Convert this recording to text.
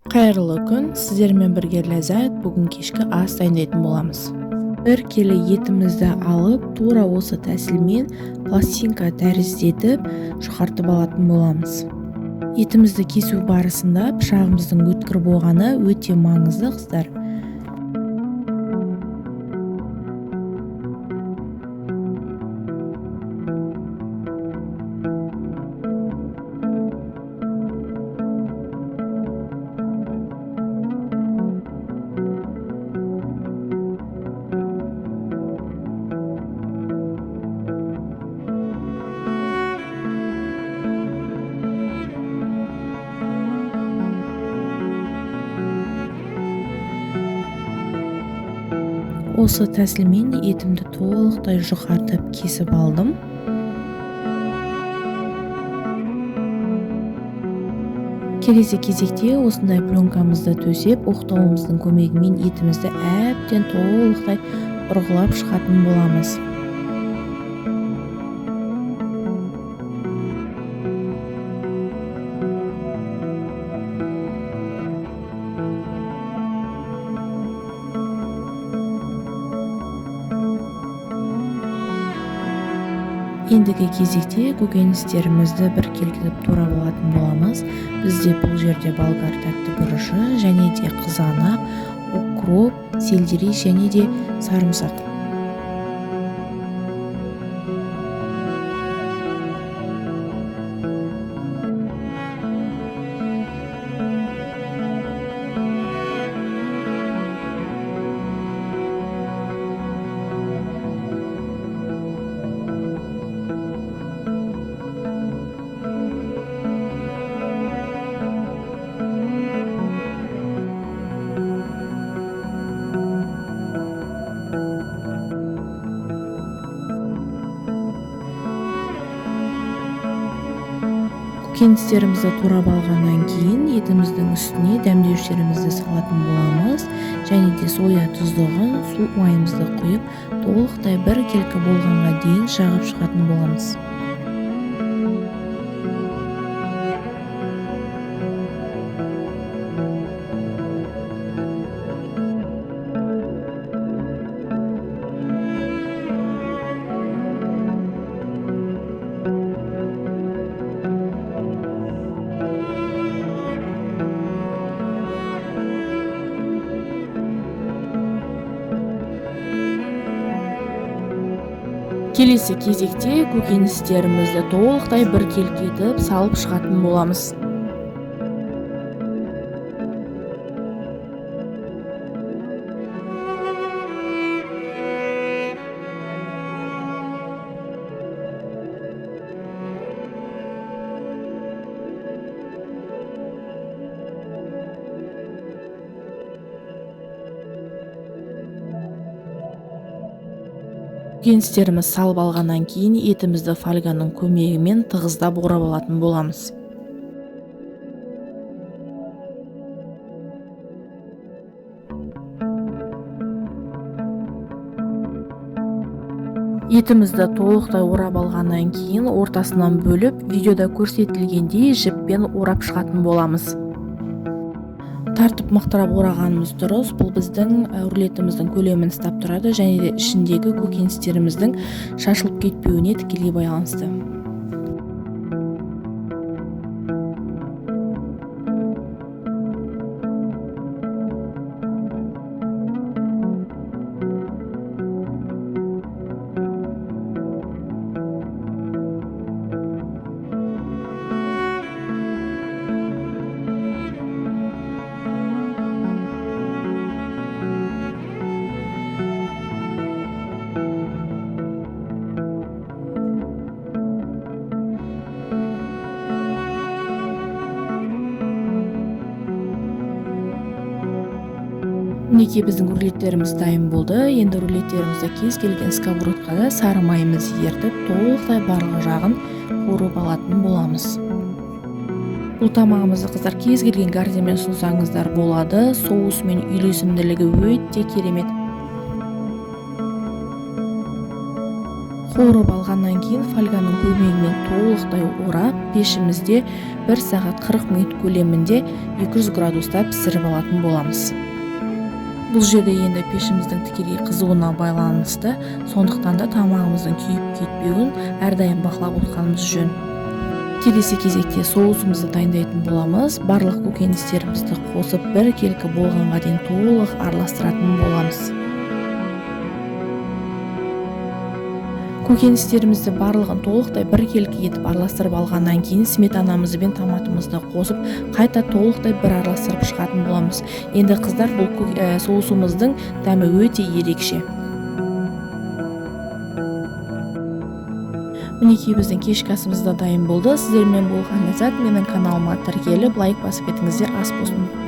Қайырлы күн, сіздермен бірге Ләззат. Бүгін кешкі ас дайындайтын боламыз. Бір келі етімізді алып, тура осы тәсілмен пластинка тәріздетіп жұқартып алатын боламыз. Етімізді кесу барысында пышағымыздың өткір болғаны өте маңызды, қыздар. Осы тәсілмен етімді толықтай жұқартып кесіп алдым. Келесі кезекте осындай пленкамызды төсеп, оқтауымыздың көмегімен етімізді әбден толықтай ұрғылап шығатын боламыз. Ендігі кезекте көкөністерімізді біркелкі турап алатын боламыз. Бізде бұл жерде болгар тәтті бұрышы және де қызанақ, укроп, сельдерей және де сарымсақ. Көкөністерімізді турап алғаннан кейін етіміздің үстіне дәмдеушілерімізді салатын боламыз және де соя тұздығын, су майымызды құйып, толықтай біркелкі болғанға дейін жағып шығатын боламыз. Келесі кезекте көкөністерімізді толықтай біркелкі етіп салып шығатын боламыз. Көкөністеріміз салып алғаннан кейін етімізді фольганың көмегімен тығыздап орап алатын боламыз. Етімізді толықтай орап алғаннан кейін ортасынан бөліп, видеода көрсетілгендей жіппен орап шығатын боламыз. Тартып мықтырап орағанымыз дұрыс, бұл біздің рулетіміздің көлемін ұстап тұрады және де ішіндегі көкөністеріміздің шашылып кетпеуіне тікелей байланысты. Мінекей біздің рулеттеріміз дайын болды. Енді рулеттерімізді кез келген сковородкада сары майымызды ертіп, толықтай барлық жағын қуырып алатын боламыз. Бұл тамағымызды қыздар кез келген гардинмен ұсынсаңыздар болады. Соусымен үйлесімділігі өте керемет. Қуырып алғаннан кейін фольганың көмегімен толықтай орап, пешімізде 1 сағат 40 минут көлемінде 200 градуста пісіріп алатын боламыз. Бұл жерде енді пешіміздің тікелей қызуына байланысты, сондықтан да тамағымыздың күйіп кетпеуін әрдайым бақылап отырғанымыз жөн. Келесі кезекте соусымызды дайындайтын боламыз. Барлық көкөністерімізді қосып, біркелкі болғанға дейін толық араластыратын боламыз. Көкөністерімізді барлығын толықтай біркелкі етіп араластырып алғаннан кейін сметанамызды бен томатымызды қосып, қайта толықтай бір араластырып шығатын боламыз. Енді қыздар, бұл соусымыздың дәмі өте ерекше. Мінекей, біздің кешкі асымыз да дайын болды. Сіздермен болған Ләззат. Менің каналыма тіркеліп, лайк басып кетіңіздер. Ас болсын.